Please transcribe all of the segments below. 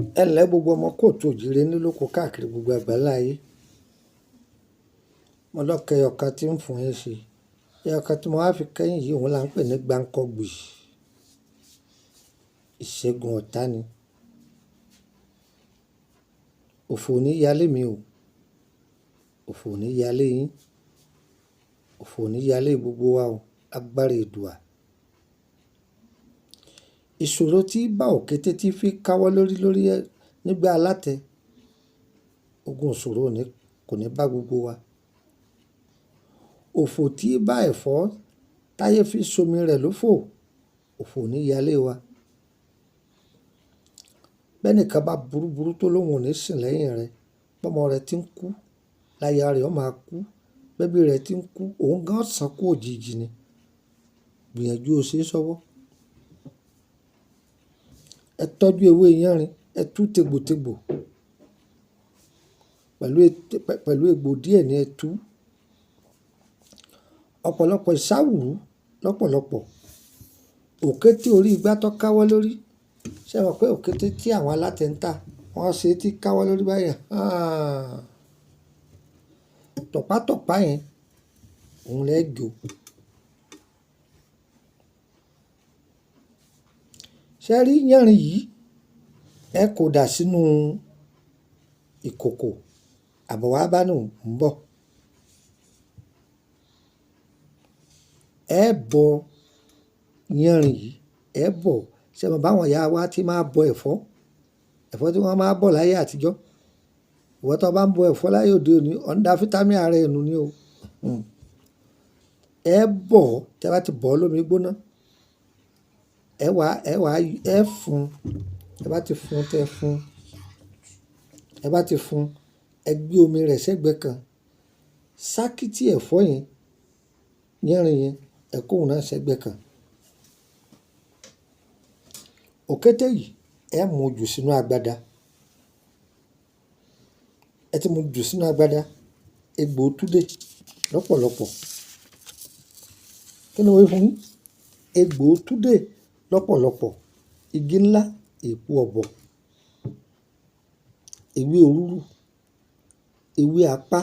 Ẹ ǹlẹ́ gbogbo ọmọ kóòtù òjíire nílé lóko káàkiri gbogbo àgbáńlá ayé. Mo lọ́kọ ẹyọ̀kan tí ń fún yín ṣe. Ẹyọ̀kan tí mo wá fi kẹ́yìn yìí òun là ń pè ní gbáǹkọ́gbì. Ìṣègùn ọ̀tá ni. Òfò ò ní yálé mi o. Òfò ò ní yálé yín. Òfò ò ní yálé gbogbo wa o. Agbára Èdùà. Ìṣòro tí bá òkété tí fi káwọ́ lórí lórí ẹ nígbà alátẹ. Ogun ìṣòro ò ní, kò ní bá gbogbo wa. Òfò tí bá ẹ̀fọ́ táyé fi somi rẹ̀ lófò. Òfò ò ní yálé wa. Bẹ́ẹ̀ni kan bá burúburú tó lóhùn ò ní sìn lẹ́yìn rẹ̀. Bọ́mọ rẹ̀ tí ń kú, láya rẹ̀ ó máa kú. Bẹ́bí rẹ̀ tí ń kú, òun gan sàn kú òjijì ni. Gbìyànjú ó ṣe é sọ́wọ́. Ẹ tọ́jú ewé yanrìn, ẹ tú tegbòtegbò. Pẹ̀lú, pẹ̀lú egbò díẹ̀ ni ẹ tú. Ọ̀pọ̀lọpọ̀ ìsáwùrú lọ́pọ̀lọpọ̀. Òkété orí igbá tó káwọ́ lórí. Ṣé ẹ mọ̀ pé òkété tí àwọn alátẹ ń tà, wọ́n ṣe é tí káwọ́ lórí báyìí. Hán. Tọ̀pá tọ̀pá yẹn, òun lẹ́ jó. Ṣé ẹ rí yanrìn yìí? Ẹ kó dà sínú ìkòkò. Àbọ̀ wá bá nù ń bọ̀. Ẹ bọ yanrìn yìí, ẹ bọ̀. Ṣé ẹ mọ̀ báwọn ìyá wa tí máa bọ ẹ̀fọ́? Ẹ̀fọ́ tí wọ́n máa ń bọ̀ láyé àtijọ́. Ìwọ tó bá ń bọ ẹ̀fọ́ láyé òde òní, ò ń da fítámìn ara ẹ nù ni o. Ẹ bọ̀, tí ẹ bá ti bọ̀ lómi gbóná, ẹ wá, ẹ wá, ẹ fún. Ẹ bá ti fún, tẹ fún. Ẹ bá ti fún, ẹ gbé omi rẹ̀ sẹ́gbẹ̀ kan. Sákítí ẹ̀fọ́ yẹn, yanrìn yẹn, ẹ kó òun náà sẹ́gbẹ̀ kan. Òkété yìí, ẹ mú jù sínú agbada. Ẹ ti mú jù sínú agbada. Egbò túdé lọ́pọ̀lọpọ̀. Kí ni mo wí fún yín? Egbò túdé lọ́pọ̀lọpọ̀. Igi ńlá, èpo ọ̀bọ̀, ewé orúrú, ewé apá.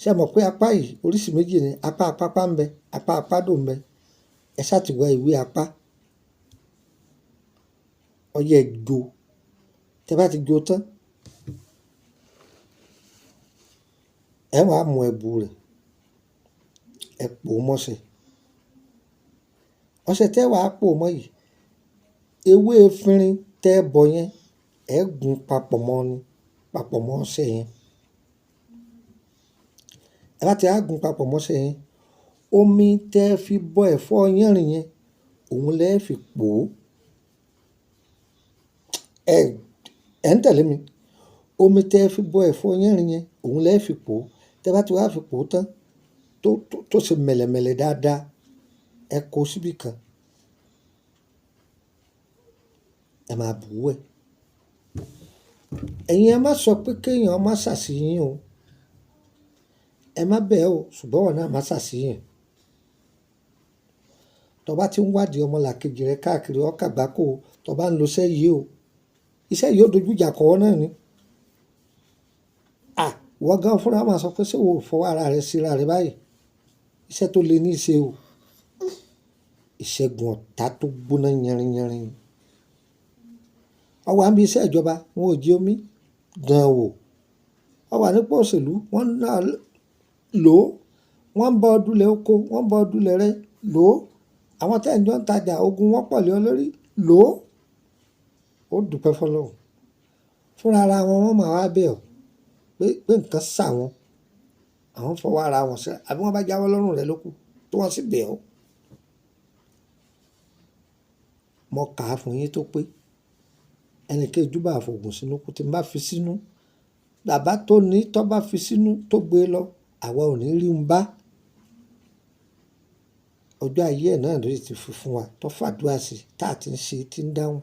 Ṣé ẹ mọ̀ pé apá yìí oríṣi méjì ni? Apá apápá ń bẹ, apá apádò ń bẹ. Ẹ sá ti wá ewé apá. Ọyẹ́ ẹ jó. Tí ẹ bá ti jó tán, ẹ wá mú ẹbu rẹ̀, ẹ pò ó mọ́ṣẹ. Ọṣẹ tí ẹ wá pò mọ́ yìí, ewé efinrin tẹ bọ̀ yẹn, ẹ gún papọ̀ mọ́ ni, papọ̀ mọ́ ọṣẹ yẹn. Ẹ bá ti á gún papọ̀ mọ́ ọṣẹ yẹn, omi tẹ fi bọ ẹ̀fọ́ yanrìn yẹn, òun lẹ fi pò ó. Ẹ, ẹ ń tẹ̀lé mi. Omi tẹ fi bọ ẹ̀fọ́ yanrìn yẹn, òun lẹ fi pò ó. Tẹ bá ti wá fi pò ó tán, tó, tó, tó ṣe mẹ̀lẹ̀mẹ̀lẹ̀ dáadáa, ẹ kó síbí kan. Ẹ máa bù ú wẹ̀. Ẹ̀yin ẹ má sọ pé kí èèyàn má ṣàṣì yín o. Ẹ má bẹ̀ ẹ́ o, ṣùgbọ́n ìwọ náà má ṣàṣì yín. Tọ bá ti ń wádìí ọmọlàkejì rẹ káàkiri, ó kàgbákò o. Tọ bá ń lo iṣẹ́ yìí o. Iṣẹ́ yìí ó dojú ìjà kọ ọ́ náà ni. À, ìwọ gan fúnra máa sọ pé ṣé o ò fọwọ́ ara rẹ síra rẹ báyìí? Iṣẹ́ tó le ní í ṣe o. Ìṣègùn ọ̀tá tó gbóná yanrinyanrin. Ọ wà níbi iṣẹ́ ìjọba, wọn ò jí omi dán wò. Ọ wà nípò òṣèlú, wọ́n náà lò ó. Wọ́n ń bọ ọdúnlẹ̀ oko, wọ́n ń bọ ọdúnlẹ̀ rẹ lò ó. Àwọn tí ẹ̀ ń jọ ń tajà, ogun wọn pọ̀ lé ọ lórí lò ó. Ó dùpẹ́ fún Ọlọ́run. Fúnra ara wọn, wọ́n máa wá bẹ̀ ọ́ pé, pé nǹkan ṣà wọ́n. Àwọn fọwọ́ ara wọn síra. Àbí wọ́n bá jáwọ́ lọ́rùn rẹ lóku tí wọ́n sì bẹ̀ ọ́. Mo kà á fún yín tó pé ẹni kejì bá fògùn sínú kú tí ń bá fi sínú. Bàbá tó ní tó bá fi sínú tó gbé lọ, àwa ò ní rí ń bá. Ọjọ́ ayé ẹ̀ náà ló ti fi fún wa tó fàdúrà sí tá a ti ń ṣe tí ń dáhùn.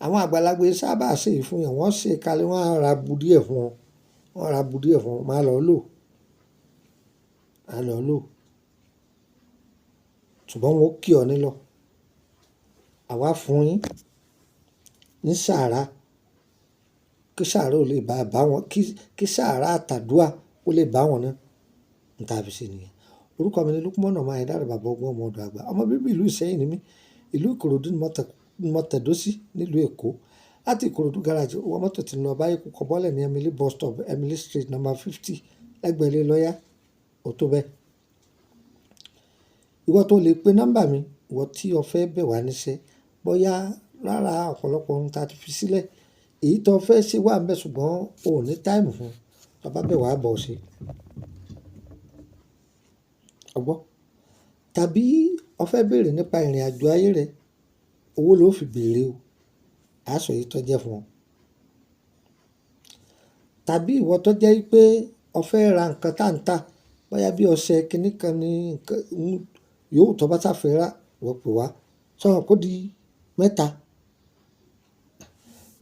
Àwọn àgbàlagbà sábà ṣe èyí fún yàn, wọ́n ṣe kalẹ̀, wọ́n á ra bu díẹ̀ fún ọ. Wọ́n ra bu díẹ̀ fún ọ, máa lọ lò. Máa lọ lò. Ṣùgbọ́n wọn ó kí ọ nílọ̀. Àwa fún yín ní sàárà, kí sàárà ò lè bá bá wọn, kí sàárà àtàdúà ó lè bá wọn náà. N ta fi ṣe nìyẹn. Orúkọ mi ni Lukman ọmọ Ayédáre, bàbá ọgbọ́n, ọmọ ọ̀dọ̀ àgbà. Ọmọ bíbí ìlú Ìsẹ́yìn ni mí. Ìlú Ìkòròdú ni mo tẹ̀dó sí nílùú Èkó. Láti Ìkòròdú garage, wọ mọ́tò tí ń lọ báyìí kò bọ́lẹ̀ ní Emily bus stop, Emily Street, number 50, lẹ́gbẹ̀ẹ́ ilé lọ́yà. Ó tó bẹ́ẹ̀. Ìwọ tó lè pe nọ́mbà mi, ìwọ tí o fẹ́ bẹ̀ wá níṣẹ́, bóyá lára ọ̀pọ̀lọpọ̀ ohun tí a ti fi sílẹ̀, èyí tó fẹ́ ṣe wà níbẹ̀ ṣùgbọ́n o ò ní time fún un, tó bá bẹ̀ wá bọ̀ ṣe. O gbọ́? Tàbí o fẹ́ bèèrè nípa ìrìnàjò ayé rẹ, owó ló fi bèèrè o. A sọ èyí tó jẹ́ fún ọ. Tàbí ìwọ tó jẹ́ wípé o fẹ́ ra nǹkan táǹtà, bóyá bí ọṣẹ kìíní kan ní nǹkan yóò tó bá sá fẹ́ rà, ìwọ pè wá. Sọ kó di mẹ́ta.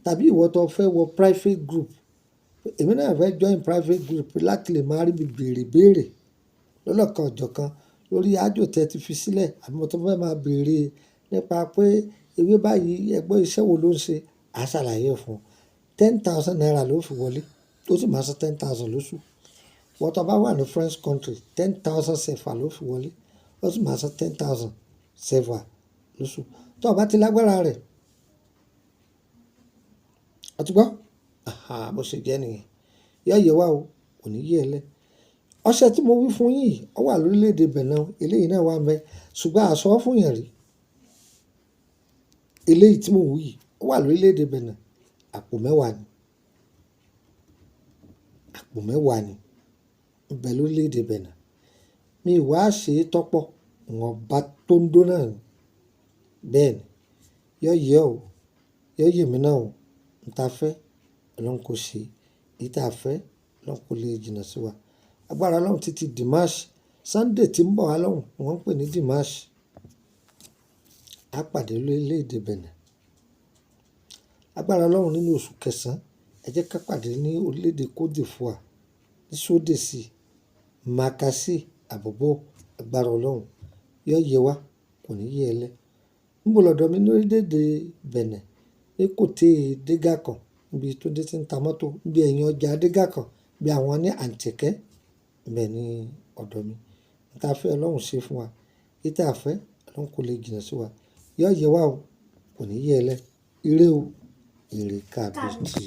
Tàbí ìwọ tó fẹ́ wọ private group, èmi náà fẹ́ join private group láti lè máa rí bí bèèrè béèrè lọ́lọ́kan ọ̀jọ̀kan lórí àjò tí ẹ ti fi sílẹ̀, àbí mo tó fẹ́ máa bèèrè nípa pé ewé báyìí, ẹgbẹ́ iṣẹ́ wo ló ń ṣe, a ṣàlàyé fún ọ. ₦10,000 ló fi wọlé, ó sì máa san 10,000 lóṣù. Ìwọ tó bá wà ní French country, 10,000 CFA ló fi wọlé, ó sì máa san 10,000 CFA lóṣù. Tó bá ti lágbára rẹ̀, ọ ti gbọ́? Àhà, bó ṣe jẹ́ nìyẹn. Yó yẹ wá o, kò ní yẹ ẹ lẹ́. Ọṣẹ tí mo wí fún yín yìí, ó wà lórílẹ̀ èdè Benin, eléyìí náà wà ńbẹ̀, ṣùgbọ́n a sọ fún èèyàn rí. Eléyìí tí mò ń wí yìí, ó wà lórílẹ̀ èdè Benin, àpò mẹ́wàá ni. Àpò mẹ́wàá ni. Ń bẹ lórílẹ̀ èdè Benin. Mi wá ṣe tọ́pọ̀, ìwọ̀nba tó ń dó náà ni. Bẹ́ẹ̀ ni. Yó yẹ ọ́ o, yó yè mí náà o. N ta fẹ́, Ọlọ́run kò ṣe. Èyí tí a fẹ́, Ọlọ́run kò lè jìnnà sí wa. Agbára Ọlọ́run títí Dimanche, Sunday tí ń bọ̀ wá lọ́hùn, wọ́n ń pè ní Dimanche. A pàdé lórílẹ̀ èdè Benin. Agbára Ọlọ́run nínú oṣù kẹsàn-án, ẹ jẹ́ ká pàdé ní orílẹ̀ èdè Côte d'Ivoire, ní Sódèsì, Makassi, Àbọ̀bọ̀. Agbára Ọlọ́run yóò yẹ wá, kò ní yẹ ẹ lẹ́. Níbo lọ̀dọ̀ mi ní orílẹ̀ èdè Benin, ní Côté Dégàkàn, níbi Túndé tí ń ta mọ́tò, níbi ẹ̀yìn ọjà Dégàkàn, bí àwọn ní Àǹtẹ̀kẹ́, ibẹ̀ ni ọ̀dọ̀ mi. N ta fẹ́ Ọlọ́run ṣe fún wa. Èyí tí a fẹ́, Ọlọ́run kò lè jìnnà sí wa. Yóò yẹ wá o, kò ní yẹ ẹ lẹ́. Ire o, ire kábíyèsí.